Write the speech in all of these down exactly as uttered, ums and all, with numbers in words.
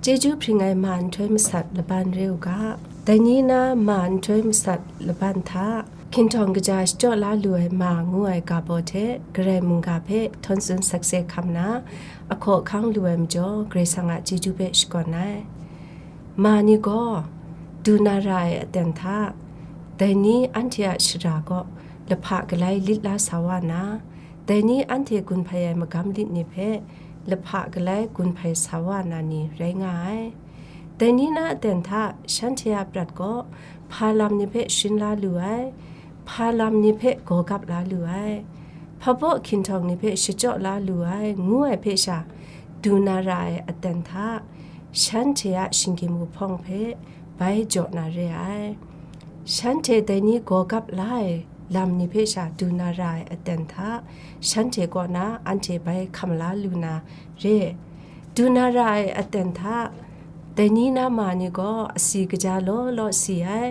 Chyeju hpring ai ma nhtoi masat laban re u ga. Dai ni na ma nhtoi masat laban hta, hkinhtawng kaja shachyaw la lu ai ma ngu ai ga baw hte Karai mungga hpe htawn tsun sakse hkam na, ahkaw ahkang lu ai majaw, Karai Kasang a chyeju hpe shakawn ai. Ma ni gaw du na ra ai aten hta, dai ni anhte a shara kaw lahpa galai lit la sa wa na, dai ni anhte gun hpai ai magam lit ni hpe lahpa galai gun hpai sa wa na ni rai nga ai. Dai ni na aten hta shanhte a prat gaw hpa lam ni hpe sharin la lu ai, hpa lam ni hpe gaw gap la lu ai, hpa baw hkinhtawng ni hpe shachyaw la lu ai, ngu ai hpe sha, du na ra ai aten hta, shanhte a shinggyim wuhpawng hpe bai jaw na re ai. Shanhte dai ni gaw gap la ai lam ni hpe sha du na ra ai aten hta, shanhte kaw na anhte bai hkam la lu na re. Du na ra ai aten hta, dai ni na ma ni gaw asi kaja law law si ai,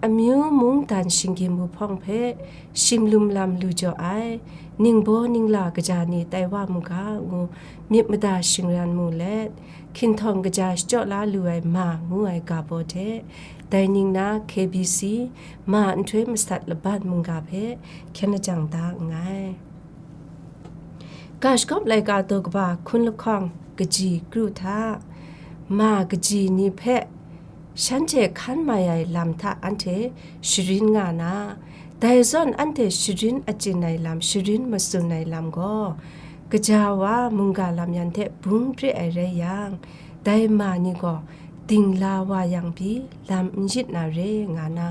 amyu mungdan shinggyim wuhpawng hpe shimlum lam lu jaw ai, ningbaw ningla kaja ni tai wa mu ga ngu myit mada shingran mu let, hkinhtawng kaja shachyaw la lu ai ma ngu ai ga baw hte, dai ning na K B C ma nhtoi masat laban mungga hpe hkyen lajang da nngai. Ga shagawp laika daw kaba hkun lahkawng kaji kru hta, ma kaji ni hpe shanhte hkan mai ai lam hta anhte sharin nga na, dai zawn anhte sharin achyin ai lam, sharin matsun ai lam gaw, gaja wa mungga lam yan hte bung pre ai rai yang, dai ma ni gaw dingla wa yang pyi lam n yit na re nga na,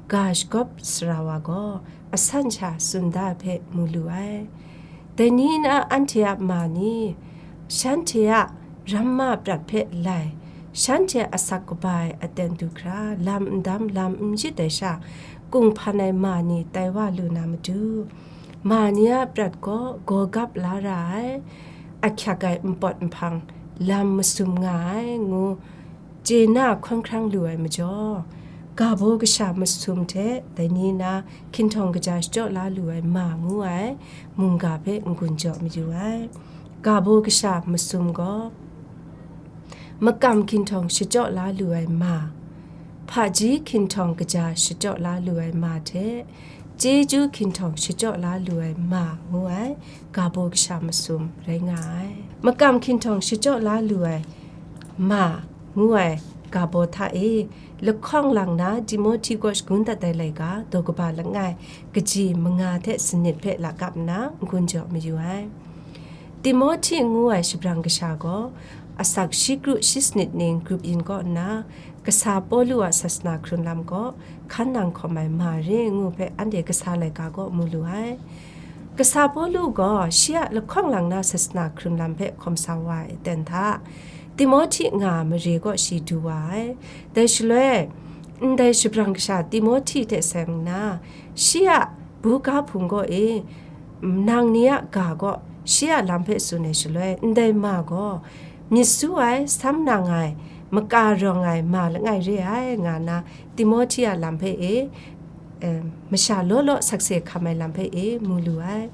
ga shagawp sara wa gaw asan sha tsun da ai hpe mu lu ai. Dai ni na anhte a ma ni, shanhte a ramma prat hpe lai, shanhte asak kaba ai aten du hkra, lam n dam, lam n yit ai sha, kunghpan ai ma ni tai wa lu na matu, ma ni a prat gaw gaw gap la ra ai, ahkyak ai npawt nhpang lam masum nga ai, ngu chye na hkawn hkrang lu ai majaw, ga baw kasha masum hte dai ni na hkinhtawng kaja shachyaw la lu ai ma ngu ai mungga hpe n-gun jaw mayu ai. Ga baw kasha masum gaw, makam hkinhtawng shachyaw la lu ai ma, hpaji hkinhtawng kaja shachyaw la lu ai ma hte, chyeju hkinhtawng shachyaw la lu ai ma ngu ai ga baw kasha masum rai nga ai. Makam hkinhtawng shachyaw la lu ai ma ngu ai ga baw hta e lahkawng lang na Timohti kaw shagun dat ai laika daw kaba langai kaji manga hte sanit hpe lakap nna n-gun jaw mayu ai. Timohti ngu ai shabrang kasha gaw asak shi kru shi sanit ning grup yin kaw nna, kasa Pawlu a sasana hkrun lam gaw hkan nang hkawm ai ma re ngu hpe anhte kasa laika gaw mu lu ai. Kasa Pawlu gaw shi a lahkawng lang na sasana hkrun lam hpe hkawm sa wa ai aten hta, Timohti nga mare kaw shi du wa ai. Dai shaloi, ndai shabrang kasha Timohti hte seng nna, shi a buga hpung kaw e, nang ni a ga gaw shi a lam hpe tsun ai shaloi, ndai ma gaw myit su ai, sam nang ai, maka rawng ai ma langai re ai, nga nna Timohti a lam hpe e, e, masha law law sakse hkam ai lam hpe e mu lu ai.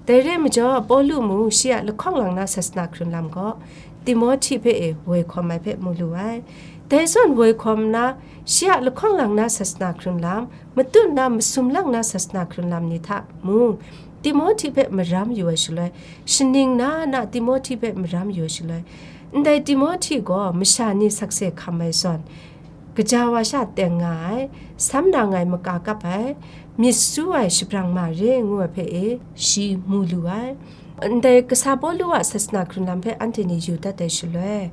Dai re majaw, Pawlu mung shi a lahkawng lang na sasana hkrun lam gaw Timohti hpe e woi hkawm ai hpe mu lu ai. Dai zawn woi hkawm nna, shi a lahkawng lang na sasana hkrun lam, matut nna masum lang na sasana hkrun lam ni hta mung, Timohti hpe maram yu ai shaloi, shaning na na Timohti hpe maram yu ai shaloi, ndai Timohti gaw masha ni sakse hkam ai zawn, gaja wa sha teng nga ai, sam nang ai maka kap ai, myit su ai shabrang ma re ngu ai hpe e shi mu lu ai. Ndai kasa Pawlu a sasana hkrun lam hpe anhte ni yu dat ai shaloi,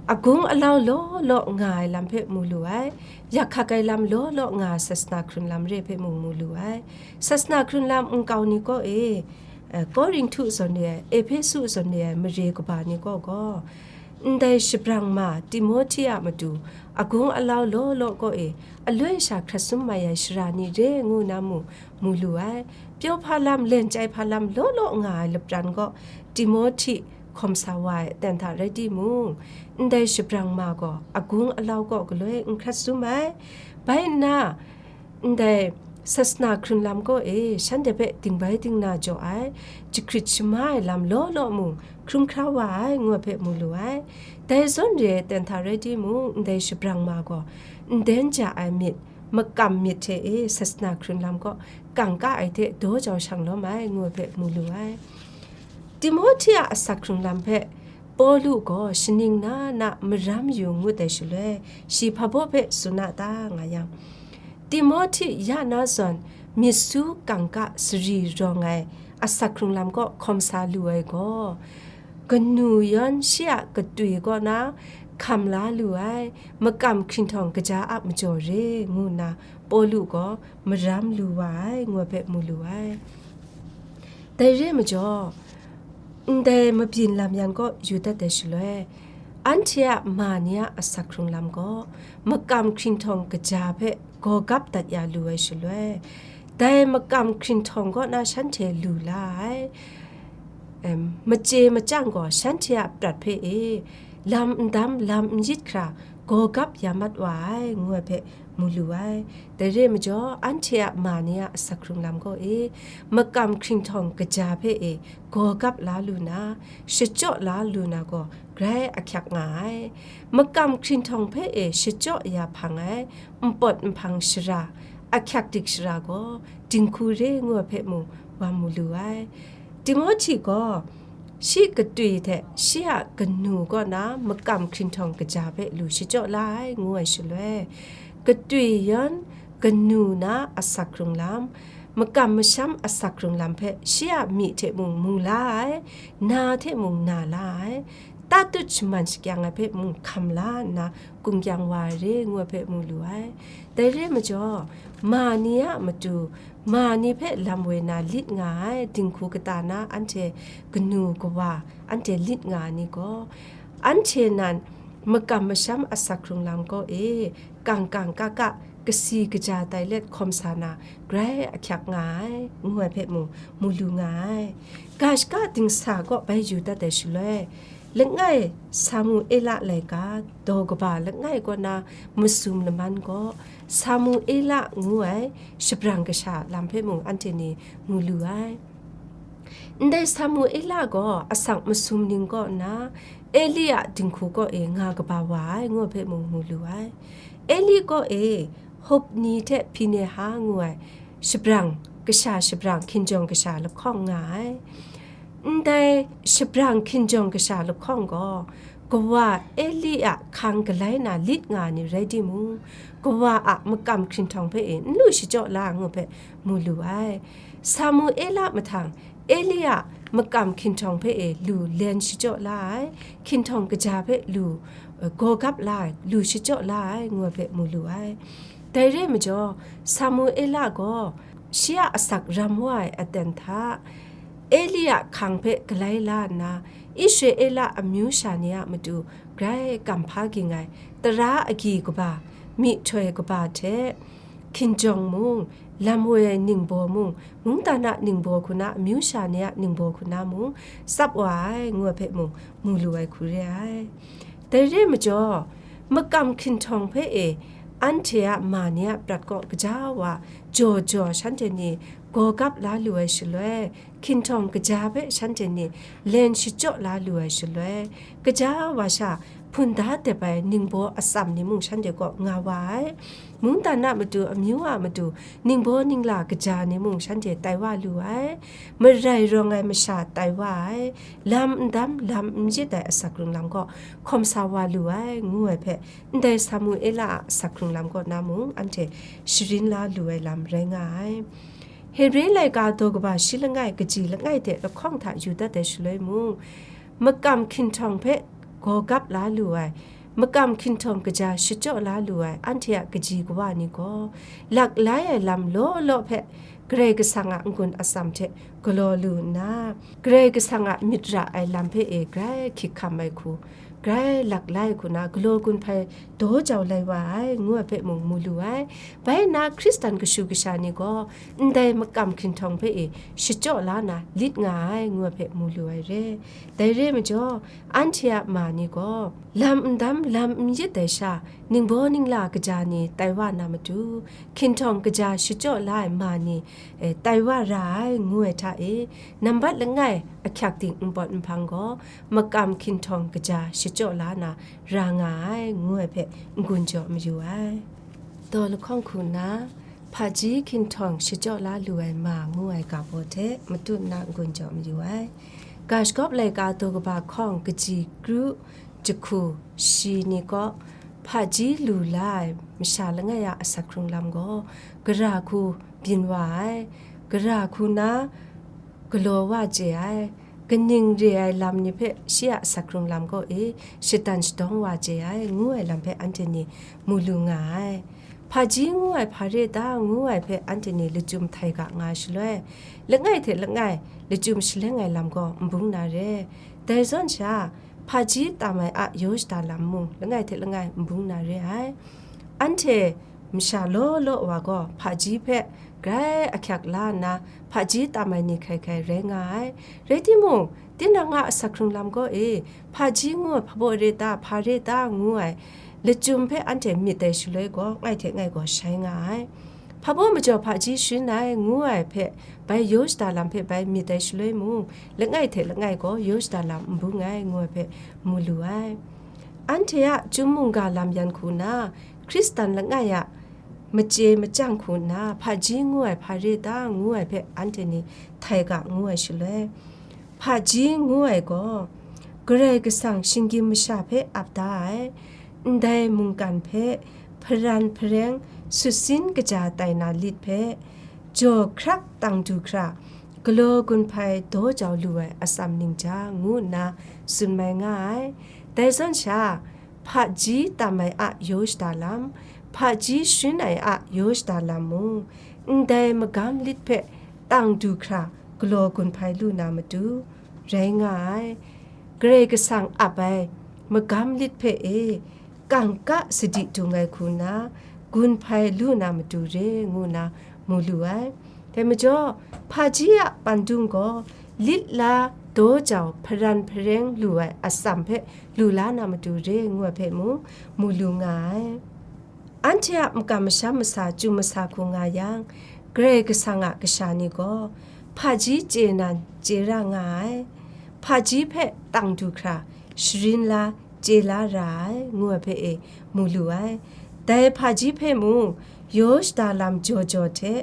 agung alau law law nga ai lam hpe mu lu ai, yak hkak ai lam law law nga ai sasana hkrun lam re hpe mung mu lu ai. Sasana hkrun lam nkau ni kaw e, eh, Korinhtu zawn re ai, Ehpesu zawn re ai mare kaba ni kaw gaw, ndai shabrang ma Timohti a matu agung alau law law kaw e, aloi sha hkrat sum mai ai shara ni re ngu na mu, mu lu ai. Pyaw hpa lam, len chyai hpa lam law law nga ai lapran gaw Timohti hkawm sa wa ai aten hta rai timung, ndai shabrang ma gaw agung alau kaw galoi n hkrat sum ai. Bai nna, ndai Sasana hkrun lam kaw e shanhte hpe dingbai dingna jaw ai, jahkrit shama ai lam law law mung hkrum hkra wa ai, ngu ai hpe mu lu ai. Dai zawn re ai ten hta rai timung, ndai shabrang ma gaw, nden ja ai myit, makam myit hte e sasana hkrun lam kaw kangka ai hte daw jau shang lawm ai, ngu ai hpe mu lu ai. Timohti a asak hkrung lam hpe Pawlu gaw shaning na na maram yu ngut ai shaloi, shi hpa baw hpe tsun a ta nga yang, Timohti ya na zawn myit su kangka sari rawng ai asak hkrung lam kaw hkawm sa lu ai gaw, kanu yawn shi a katwi kaw na hkam la lu ai, makam hkrinhtawng kaja a majaw re, ngu nna Pawlu gaw maram lu wa ai, ngu ai hpe mu lu ai. Dai re ai majaw, ndai mabyin lam yan kaw yu dat ai shaloi, anhte a ma ni a asak hkrung lam gaw makam hkrinhtawng kaja hpe gawgap dat ya lu ai shaloi, dai makam hkrinhtawng kaw na shanhte lu la ai, em, machye machyang gaw shanhte a prat hpe e lam n dam, lam n yit hkra gawgap ya mat wa ai, ngu ai hpe mu lu ai. Dai re ai majaw, anhte a ma ni a asak hkrung lam kaw e makam hkrinhtawng kaja hpe e gawgap la lu na, shachyaw la lu na gaw grai ahkyak nga ai. Makam hkrinhtawng hpe e shachyaw ya hpang ai npawt nhpang shara, ahkyak dik shara gaw dinghku re, ngu ai hpe mung wa mu lu ai. Timohti gaw shi katwi hte shi a kanu kaw na makam hkrinhtawng kaja hpe lu shachyaw la ai, ngu ai shaloi, katwi yawn kanu na asak hkrung lam, makam masham asak hkrung lam hpe shi a myi hte mung mu la ai, na hte mung na la ai, tatut shaman shakyang ai hpe mung hkam la nna, kungkyang wa ai re, ngu ai hpe mu lu ai. Dai re ai majaw, ma ni a matu, ma ni hpe lam woi na lit nga ai dinghku kata na anhte kanu kawa, anhte lit nga ai ni gaw, anhte nan makam masham asak hkrung lam kaw e kang kang ka ka, kasi kaja tai let hkawm sa na, grai ahkyak nga ai, ngu ai hpe mung mu lu nga ai. Ga shaka dingsa kaw bai yu dat ai shaloi, langai Samuela laika daw kaba langai kaw na masum laman gaw, Samuela ngu ai shabrang kasha lam hpe mung anhte ni mu lu ai. Ndai Samuela gaw asak masum ning kaw nna, Eli a dinghku kaw e nga kaba wa ai, ngu ai hpe mung mu lu ai. Eli kaw e Hopni hte Hpineha ngu ai shabrang, kasha shabrang, hkinjawng kasha lahkawng nga ai. Ndai shabrang hkinjawng kasha lahkawng gaw, kawa Eli a hkang galai na lit nga ai ni rai timung, kawa a makam hkrinhtawng hpe e n lu shachyaw la ai ngu hpe mu lu ai. Samuela mahtang, Eli a makam hkinhtawng hpe e lu len shachyaw la ai, hkinhtawng kaja hpe lu, eh, gawgap la ai, lu shachyaw la ai, ngu ai hpe mu lu ai. Dai re ai majaw, Samuela gaw shi a asak ram wa ai aten hta, Eli a hkang hpe galai la nna, Israela amyu sha ni a matu grai kamhpa ging ai, tara agyi kaba, myihtoi kaba hte, hkinjawng mung, lam woi ai ningbaw mung, mungdan a ningbaw hku na, amyu sha ni a ningbaw hku na mung, tsap wa ai, ngu ai hpe mung mu lu ai hku re ai. Dai re ai majaw, makam hkinhtawng hpe e anhte a ma ni a prat kaw kaja wa jaw jaw shanhte ni gawgap la lu ai shaloi, hkinhtawng kaja hpe shanhte ni len shachyaw la lu ai shaloi, kaja wa sha hpunda dep ai ningbaw atsam ni mung shanhte kaw nga wa ai. Mungdan a matu, amyu a matu, ningbaw ningla kaja ni mung shanhte tai wa lu ai. Marai rawng ai masha tai wa ai. Lam n dam, lam n yit ai asak hkrung lam kaw hkawm sa wa lu ai, ngu ai hpe, ndai Samuela a asak hkrung lam kaw na mung anhte sharin la lu ai lam rai nga ai. Hebre laika daw kaba shi langai kaji langai de lahkawng hta yu dat ai shaloi mung, makam hkinhtawng hpe gawgap la lu ai, makam hkinhtawng kaja shachyaw la lu ai anhte a kaji kawa ni gaw, laklai ai lam law law hpe Karai Kasang a n-gun atsam hte galaw lu nna, Karai Kasang a myit ra ai lam hpe e grai hkyik hkam ai hku, grai laklai hku na galaw gun hpai daw jau lai wa ai, ngu ai hpe mung mu lu ai. Bai nna Hkristan kashu kasha ni gaw ndai makam hkinhtawng hpe e shachyaw la na lit nga ai, ngu ai hpe mu lu ai re. Dai re ai majaw, anhte a ma ni gaw lam n dam, lam n yit ai sha, ningbaw ningla kaja ni tai wa na matu, hkinhtawng kaja shachyaw la ai ma ni, e, tai wa ra ai, ngu ai hta e, nambat langai ahkyak ting npawt nhpang gaw, makam hkinhtawng kaja shachyaw la na ra nga ai, ngu ai hpe n-gun jaw mayu ai. Daw lahkawng hku nna, hpaji hkinhtawng shachyaw la lu ai ma ngu ai ga baw hte matut nna n-gun jaw mayu ai. Ga shagawp laika daw kaba hkawng kaji kru jahku shi ni kaw, hpaji lu la ai masha langai a asak hkrung lam gaw, gara hku byin wa ai, gara hku na galaw wa chye ai, kaning re ai lam ni hpe shi a asak hkrung lam kaw e shadan shadawng wa chye ai, ngu ai lam hpe anhte ni mu lu nga ai. Hpaji ngu ai hpa re ta, ngu ai hpe anhte ni lachyum htai ga nga ai shaloi, langai hte langai lachyum shaleng ai lam gaw n bung na re. Dai zawn sha, hpaji tam ai a yaw shada lam mung langai hte langai n bung na re ai. Anhte masha law law wa gaw hpaji hpe grai ahkyak la nna, hpaji tam ai ni hkrai hkrai rai nga ai. Rai timung, tinang a asak hkrung lam gaw e, hpaji ngu ai hpa baw re ta, hpa re ta, ngu ai lachyum hpe anhte myit ai shaloi gaw, ngai hte ngai gaw shai nga ai. Hpa baw majaw hpaji sharin ai, ngu ai hpe bai yaw shada lam hpe bai myit ai shaloi mung, langai hte langai gaw yaw shada lam n bung ai, ngu ai hpe mu lu ai. Anhte a chyum mungga lam yan hku nna, Hkristan langai a machye machyang hku nna, hpaji ngu ai hpa re ta, ngu ai hpe anhte ni htai ga ngu ai shaloi, hpaji ngu ai gaw, Karai Kasang shinggyim masha hpe ap da ai, ndai mungkan hpe hparan hpareng sutsin kaja tai na lit hpe, jaw hkrak tang du hkra, galaw gun hpai daw jau lu ai atsam ningja ngu nna tsun mai nga ai. Dai zawn sha, hpaji tam ai a yaw shada lam, hpaji sharin ai a yaw shada lam mung, ndai magam lit hpe tang du hkra galaw gun hpai lu na matu, rai nga ai. Karai Kasang ap ai magam lit hpe e, kangka sadi dung ai hku nna, gun hpai lu na matu re, ngu nna mu lu ai. Dai majaw, hpaji a pandung gaw, lit la daw jau hparan hpareng lu ai atsam hpe lu la na matu re, ngu ai hpe mung mu lu nga ai. Anhte a makam masham masa chyu masa hku nga yang, Karai Kasang a kasha ni gaw hpaji chye nan chye ra nga ai, hpaji hpe tang du hkra sharin la chye la ra ai, ngu ai hpe e mu lu ai. Dai hpaji hpe mung yaw shada lam jaw jaw hte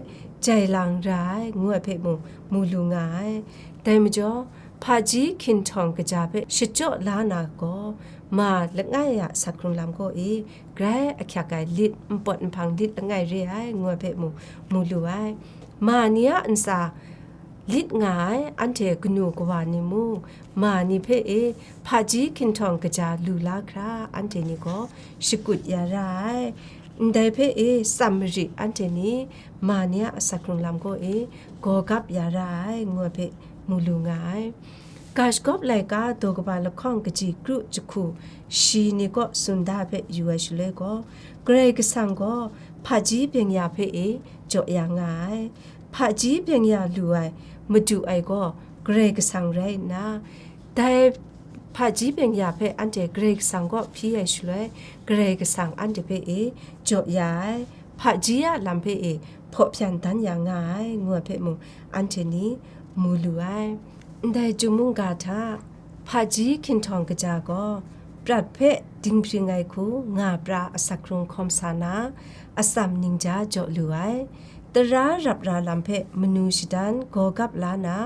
jai lang ra ai, ngu ai hpe mung mu lu nga ai. Dai majaw, hpaji hkinhtawng kaja hpe shachyaw la na gaw, ma langai a asak hkrung lam kaw e, grai ahkyak ai lit, npawt nhpang lit langai re ai, ngu ai hpe mung mu lu ai. Ma ni a ntsa lit nga ai, anhte kanu kawa ni mung, ma ni hpe e hpaji hkinhtawng kaja lu la hkra, anhte ni gaw shakut ya ra ai. Ndai hpe e tsam marit anhte ni ma ni a asak hkrung lam kaw e gaw gap ya ra ai, ngu ai hpe mu lu nga ai. Ga shagawp laika daw kaba lahkawng kaji kru jahku shi ni kaw tsun da hpe yu ai shaloi gaw, Karai Kasang gaw hpaji byeng ya hpe e jaw ya nga ai. Hpaji byeng ya lu ai madu ai gaw Karai Kasang rai nna, dai hpaji byeng ya hpe anhte Karai Kasang kaw hpyi ai shaloi, Karai Kasang anhte hpe e jaw ya ai, hpaji a lam hpe e hpaw hpyan dan ya nga ai, ngu ai hpe mung anhte ni mu lu ai. Ndai chyum mungga hta, hpaji hkinhtawng kaja gaw, prat hpe dinghpring ai hku nga pra asak hkrung hkawm sa na, atsam ningja jaw lu ai. Tara rap ra lam hpe manu shadan gaw gap la na,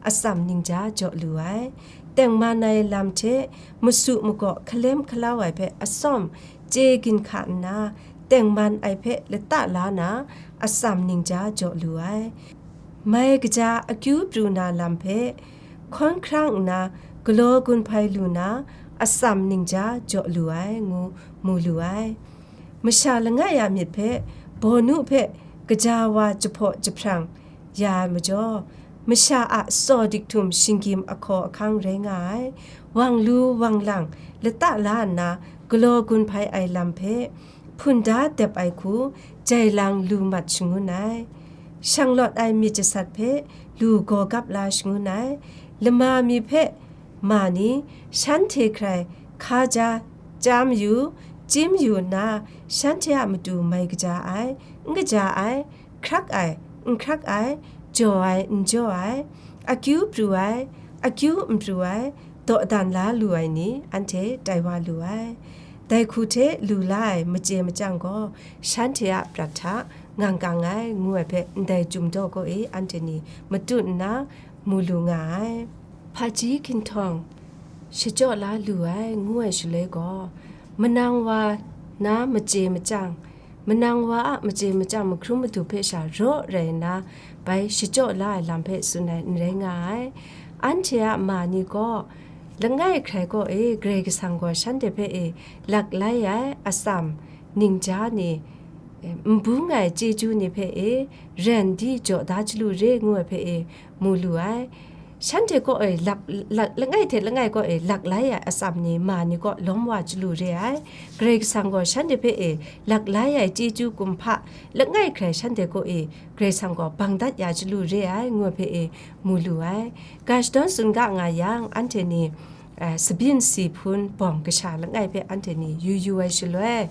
atsam ningja jaw lu ai. Tengman ai lam hte masu magaw hkalem hkalau ai hpe atsawm chye ginhka nna, tengman ai hpe lata la na, atsam ningja jaw lu ai. Mai kaja akyu pru na lam hpe hkawn hkrang nna, galaw gun hpai lu na, atsam ningja jaw lu ai, ngu mu lu ai. Masha langai a myit hpe, bawnu hpe kaja wa jahpaw jahprang ya ai majaw, masha a tsaw dik htum shinggyim ahkaw ahkang rai nga ai, wang lu wang lang lata la nna, galaw gun hpai ai lam hpe, hpunda dep ai hku jai lang lu mat shangun ai. Shanglawt ai myit jasat hpe lu gaw gap la shangun ai. Lama mi hpe ma ni, shanhte hkrai hka ja, ja mayu, chyim yu nna, shanhte a matu mai kaja ai, n kaja ai, hkrak ai, n hkrak ai, jaw ai, n jaw ai, akyu pru ai, akyu n pru ai, dawdan la lu ai ni anhte tai wa lu ai. Dai hku hte lu la ai machye machyang gaw shanhte a prat hta ngang kang ai, ngu ai hpe ndai Chyum daw kaw e anhte ni matut nna mu lu nga ai. Hpaji hkinhtawng shachyaw la lu ai, ngu ai shaloi gaw, manang wa na machye machyang, manang wa a machye machyang mahkrum madu hpe sha raw rai nna, bai shachyaw la ai lam hpe tsun ai n rai nga ai. Anhte a ma ni gaw, langai hkrai kaw e Karai Kasang gaw shanhte hpe e laklai ai atsam ningja ni, e, n bung ai chyeju ni hpe e ren di jaw da chyalu re, ngu ai hpe e mu lu ai. Shanhte kaw e lap, la-, langai hte langai kaw e laklai ai atsam ni ma ni kaw lawm wa chyalu re ai. Karai Kasang gaw shanhte hpe e laklai ai chyeju kumhpa langai hkrai shanhte kaw e Karai Kasang gaw bang dat ya chyalu re ai, ngu ai hpe e mu lu ai. Ga shadawn tsun ga nga yang, anhte ni, eh, sabyin si hpun bawng kasha langai hpe anhte ni yu yu ai shaloi,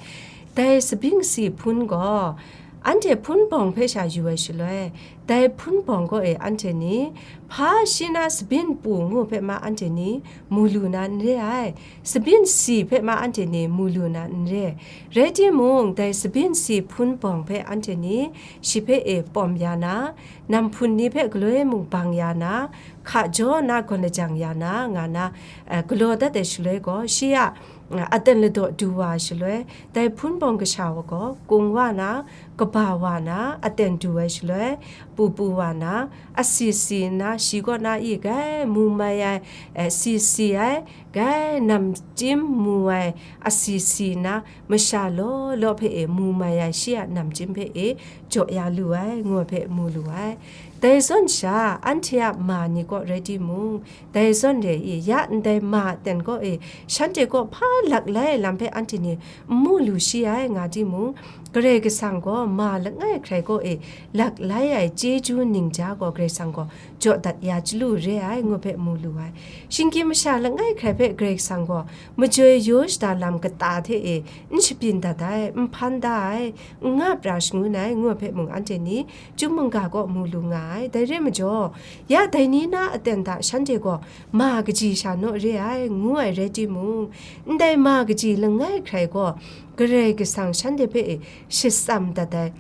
dai sabyin si hpun gaw anhte hpun bawng hpe sha yu ai shaloi, dai hpun bawng kaw e anhte ni hpa shi na sabyin pu ngu hpe ma anhte ni mu lu na n re ai, sabyin si hpe ma anhte ni mu lu na n re. Rai timung, dai sabyin si hpun bawng hpe anhte ni shi hpe e pawm ya na, nam hpun ni hpe galoi mung bang ya na, hka jaw na gawn lajang ya na, nga na, eh, galaw dat ai shaloi gaw, shi a, eh, aten ladaw du wa ai shaloi, dai hpun bawng kasha wa gaw, kung wa na, kaba wa na, aten du ai shaloi, pu pu wa na, asi si nna, shi kaw na i gai mu mai ai, eh, si si ai, gai namchyim mu ai, asi si nna, masha law law hpe e mu mai ai shi a namchyim hpe e jaw ya lu ai, ngu ai hpe mu lu ai. Dai zawn sha, anhte a ma ni kaw rai timung, dai zawn re i, ya ndai ma aten kaw e, shanhte kaw hpa laklai ai lam hpe anhte ni n mu lu shi ai, nga timung, Karai Kasang gaw ma langai hkrai kaw e laklai ai chyeju ningja gaw Karai Kasang gaw jaw dat ya chyalu re ai, ngu hpe mu lu ai. Shinggyim masha langai hkrai hpe Karai Kasang gaw majoi yaw shada lam kata hte e n shabyin dat ai, n hpan da ai, n nga pra shangun ai, ngu ai hpe mung anhte ni Chyum mungga kaw mu lu nga ai. Dai re majaw, ya dai ni na aten hta shanhte gaw ma kaji sha naw re ai, ngu ai rai timung, ndai ma kaji langai hkrai gaw Karai Kasang shanhte hpe e shatsam dat ai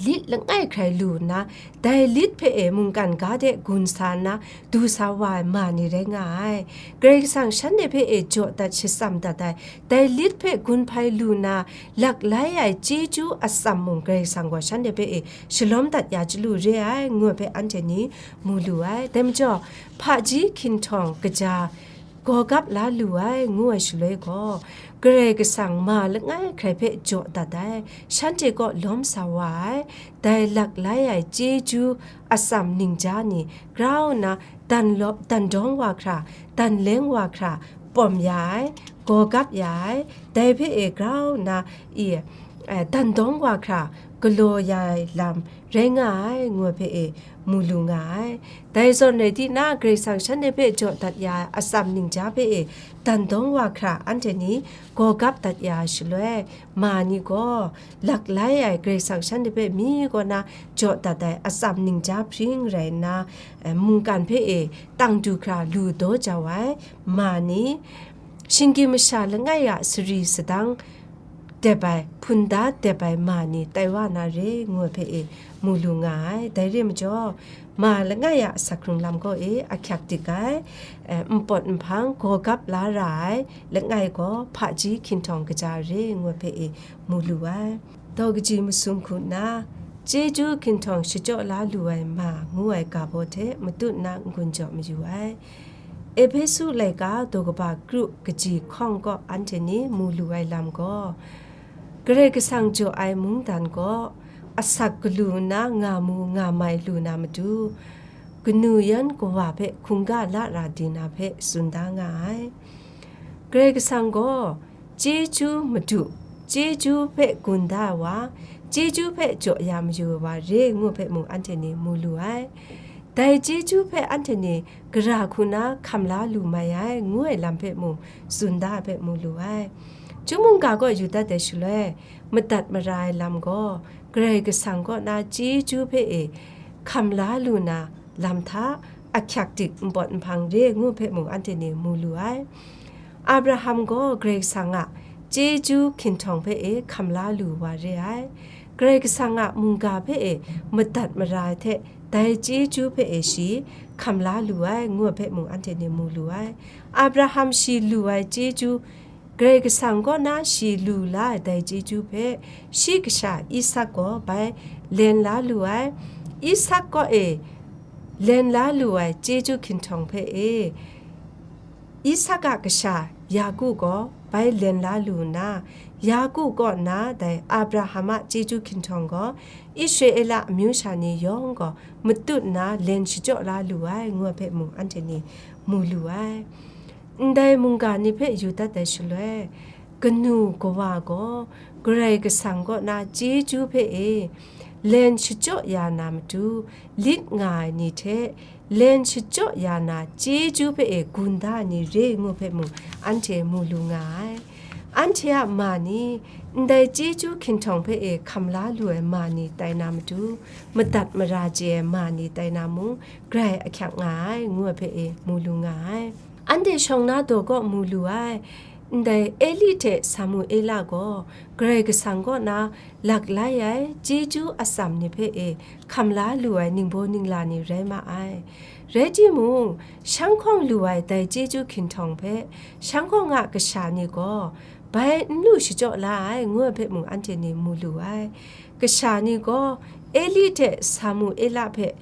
lit langai hkrai lu nna, dai lit hpe e mungkan ga de gun sa nna, du sa wa ai ma ni rai nga ai. Karai Kasang shanhte hpe e jaw dat shatsam dat ai, dai lit hpe gun hpai lu nna, laklai ai chyeju atsam mung Karai Kasang gaw shanhte hpe e shalawm dat ya chyalu re ai, ngu ai hpe anhte ni mu lu ai. Dai majaw, hpaji hkinhtawng kaja gaw gap la lu ai, ngu ai shaloi gaw, Karai Kasang ma langai hkrai hpe jaw dat ai, shanhte kaw lawm sa wa ai, dai laklai ai chyeju atsam ningja ni grau nna dan law, dan dawng wa hkra, dan leng wa hkra, pawm ya ai, gaw gap ya ai, dai hpe e grau nna i, eh, dan dawng wa hkra, galaw ya ai lam rai nga ai, ngu ai hpe e mu lu nga ai. Dai zawn rai di na, Karai Kasang shanhte hpe jaw dat ya ai atsam ningja hpe e dan dawng wa hkra, anhte ni gaw gap dat ya ai shaloi, ma ni gaw laklai ai Karai Kasang shanhte hpe mi kaw na jaw dat ai atsam ningja hpring rai nna, eh, mungkan hpe e tang du hkra lu daw jau ai ma ni, shinggyim masha langai a sari sadang dep ai, hpun da dep ai ma ni tai wa na re, ngu ai hpe e mu lu nga ai. Dai re majaw, ma langai a asak hkrung lam gaw e ahkyak dik ai, eh, npawt nhpang gaw gap la ra ai langai gaw hpaji hkinhtawng kaja re, ngu ai hpe e mu lu ai. Daw kaji masum hku nna, chyeju hkinhtawng shachyaw la lu ai ma, ngu ai ga baw hte matut nna n-gun jaw mayu ai. Ehpesu laika daw kaba kru kaji hkawng kaw anhte ni mu lu ai lam gaw, Karai Kasang jaw ai mungdan gaw asak galu nna nga mu nga mai lu na matu, kanu yan kawa hpe hkungga la ra di na hpe tsun da nga ai. Karai Kasang gaw, chyeju madu, chyeju hpe gun da ai wa, chyeju hpe jaw ya mayu ai wa re, ngu hpe mung anhte ni mu lu ai. Dai chyeju hpe anhte ni gara hku na hkam la lu mai ai, ngu ai lam hpe mung tsun da ai hpe mu lu ai. Chyum mungga kaw yu dat ai shaloi, madat mara ai lam gaw, Karai Kasang kaw na chyeju hpe e hkam la lu na lam hta, ahkyak dik npawt nhpang re ngu hpe mung anhte ni mu lu ai. Abraham gaw Karai Kasang a chyeju hkinhtawng hpe e hkam la lu wa re ai. Karai Kasang a mungga hpe e madat mara ai hte, dai chyeju hpe e shi hkam la lu ai ngu ai hpe mung anhte ni mu lu ai. Abraham shi lu ai chyeju, Karai Kasang kaw na shi lu la ai dai chyeju hpe, shi kasha Isak gaw bai len la lu ai. Isak kaw e len la lu ai chyeju hkinhtawng hpe e, Isak a kasha Yaku gaw bai len la lu nna, Yaku kaw na dai Abraham a chyeju hkinhtawng gaw, Israela amyu sha ni yawng gaw matut nna len shachyaw la lu ai, ngu ai hpe mung anhte ni mu lu ai. Ndai mungga ni hpe yu dat ai shaloi, kanu kawa gaw Karai Kasang kaw na chyeju hpe e len shachyaw ya na matu, lit nga ai ni hte len shachyaw ya na chyeju hpe e gun da ai ni re ngu hpe mung anhte mu lu nga ai. Anhte a ma ni, ndai chyeju hkinhtawng hpe e hkam la lu ai ma ni tai na matu, madat mara chye ai ma ni tai na mung, grai ahkyak nga ai, ngu ai hpe e mu lu nga ai. Anhte shawng na daw kaw mu lu ai, ndai Eli hte Samuela gaw Karai Kasang kaw na laklai ai chyeju atsam ni hpe e hkam la lu ai ningbaw ningla ni rai ma ai. Rai timung, shanghkawng lu ai dai chyeju hkinhtawng hpe shanghkawng a kasha ni gaw bai n lu shachyaw la ai, ngu ai hpe mung anhte ni mu lu ai. Kasha ni gaw Eli hte Samuela hpe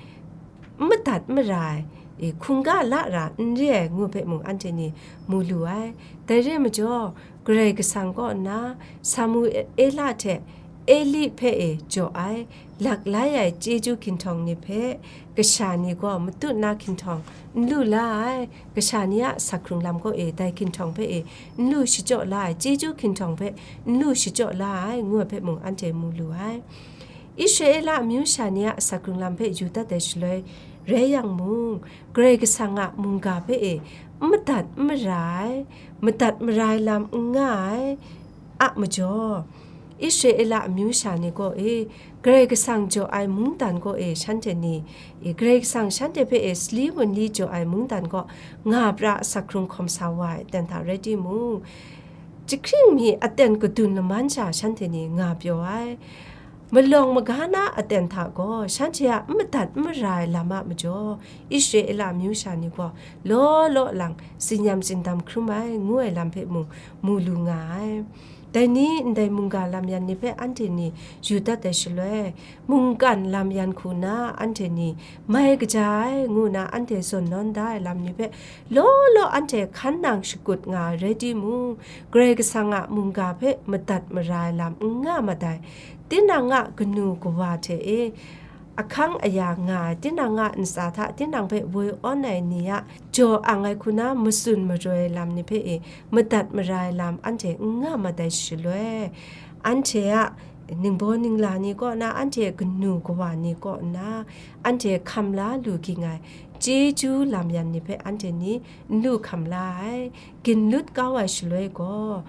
n madat n mara ai, e, hkungga la ra n re ai, ngu hpe mung anhte ni mu lu ai. Dai re ai majaw, Karai Kasang kaw nna Samuela hte Eli hpe e jaw ai, laklai ai chyeju hkinhtawng ni hpe kasha ni gaw matut na hkinhtawng n lu la ai, kasha ni a asak hkrung lam kaw e dai hkinhtawng hpe e n lu shachyaw la ai, chyeju hkinhtawng hpe n lu shachyaw la ai, ngu ai hpe mung anhte mu lu ai. Israela amyu sha ni a asak hkrung lam hpe yu dat ai shaloi rai yang mung, Karai Kasang a mungga hpe e n madat n mara ai, madat mara ai lam n nga ai a majaw, Israela amyu sha ni kaw e, Karai Kasang jaw ai mungdan kaw e shanhte ni, e, Karai Kasang shanhte hpe e sali wunli jaw ai mungdan kaw nga pra asak hkrung hkawm sa wa ai aten hta rai timung, jahkring mi aten kadun laman sha shanhte ni nga pyaw ai. Malawng maga na aten hta gaw shanhte a n madat n mara ai lam a majaw, Israela amyu sha ni gaw law law lang tsin-yam tsindam hkrum ai, ngu ai lam hpe mung mu lu nga ai. Dai ni ndai mungga lam yan ni hpe anhte ni yu dat ai shaloi, mungkan lam yan hku na anhte ni mai kaja ai, ngu na anhte zawn nawn da ai lam ni hpe law law anhte hkan nang shakut nga ai rai timung, Karai Kasang a mungga hpe madat mara ai lam n nga mat ai. Tinang a kanu kawa hte e, ahkang aya nga ai, tinang a ntsa hta tinang hpe woi awn ai ni a jaw ang ai hku na matsun maroi ai lam ni hpe e madat mara ai lam anhte n nga mat ai shaloi, anhte a ningbaw ningla ni kaw na, anhte kanu kawa ni kaw nna, anhte hkam la lu ging ai chyeju lam yan ni hpe anhte ni n lu hkam la ai, ginlut kau ai shaloi gaw,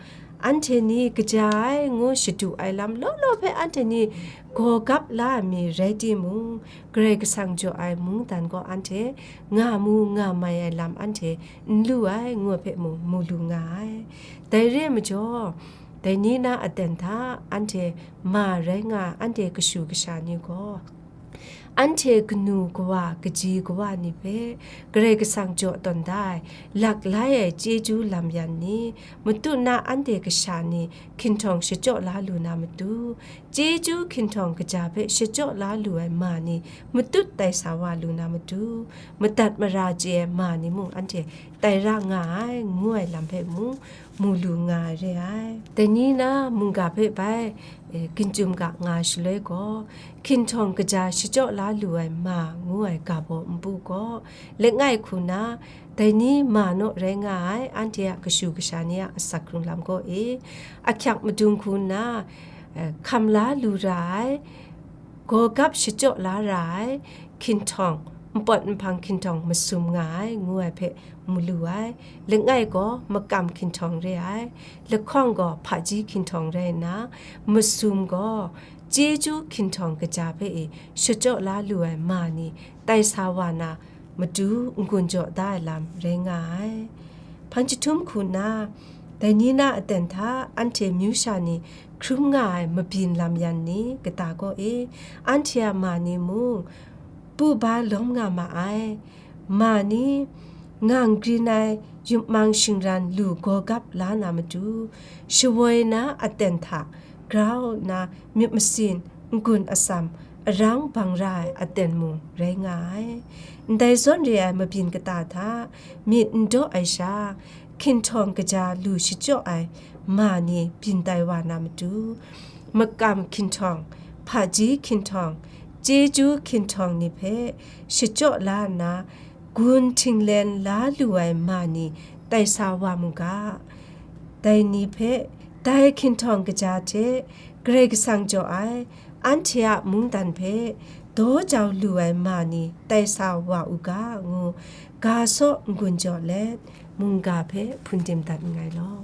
anhte ni kaja ai ngu shadu ai lam law law hpe anhte ni gaw gap la ai mi rai timung, Karai Kasang jaw ai mungdan gaw anhte nga mu nga mai ai lam anhte n lu ai, ngu ai hpe mung mu lu nga ai. Dai re ai majaw, dai ni na aten hta anhte ma rai nga ai anhte kashu kasha ni gaw, anhte kanu kawa, kaji kawa ni hpe Karai Kasang jaw tawn da ai, laklai ai chyeju lam yan ni, matut na anhte kasha ni hkinhtawng shachyaw la lu na matu, chyeju hkinhtawng kaja hpe shachyaw la lu ai ma ni matut tai sa wa lu na matu, madat mara chye ai ma ni mung anhte tai ra nga ai, ngu ai lam hpe mung mu lu nga ai re ai. Dai ni na mungga hpe bai, e, ginchyum ga nga shaloi gaw, hkinhtawng kaja shachyaw la lu ai ma ngu ai ga baw npu gaw, langai hku na, dai ni ma naw rai nga ai, anhte a kashu kasha ni a asak hkrung lam kaw e, ahkyak madung hku nna, e, hkam la lu ra ai, gaw gap shachyaw la ra ai, hkinhtawng npawt nhpang hkinhtawng masum nga ai, ngu ai hpe mu lu ai. Langai gaw makam hkinhtawng re ai, lahkawng gaw hpaji hkinhtawng rai nna, masum gaw chyeju hkinhtawng kaja hpe e shachyaw la lu ai ma ni tai sa wa na matu n-gun jaw da ai lam rai nga ai. Hpang jahtum hku nna, dai ni na aten hta anhte myu sha ni hkrum nga ai mabyin lam yan ni kata kaw e, anhte a ma ni mung pu ba lawm nga ma ai. Ma ni ngang grin ai yupmang shingran lu gaw gap la na matu, shawoi na aten hta grau nna myit masin, n-gun atsam, arang bang ra ai aten mung rai nga ai. Ndai zawn re ai mabyin kata hta myit n daw ai sha, hkinhtawng kaja lu shachyaw ai ma ni byin tai wa na matu, makam hkinhtawng, hpaji hkinhtawng, chyeju hkinhtawng ni hpe shachyaw la nna, gun htinglen la lu ai ma ni tai sa wa mu ga. Dai ni hpe, dai hkinhtawng kaja hte Karai Kasang jaw ai, anhte a mungdan hpe daw jau lu ai ma ni tai sa wa u ga, ngu ga saw n-gun jaw let, mungga hpe hpun dim dat nngai law.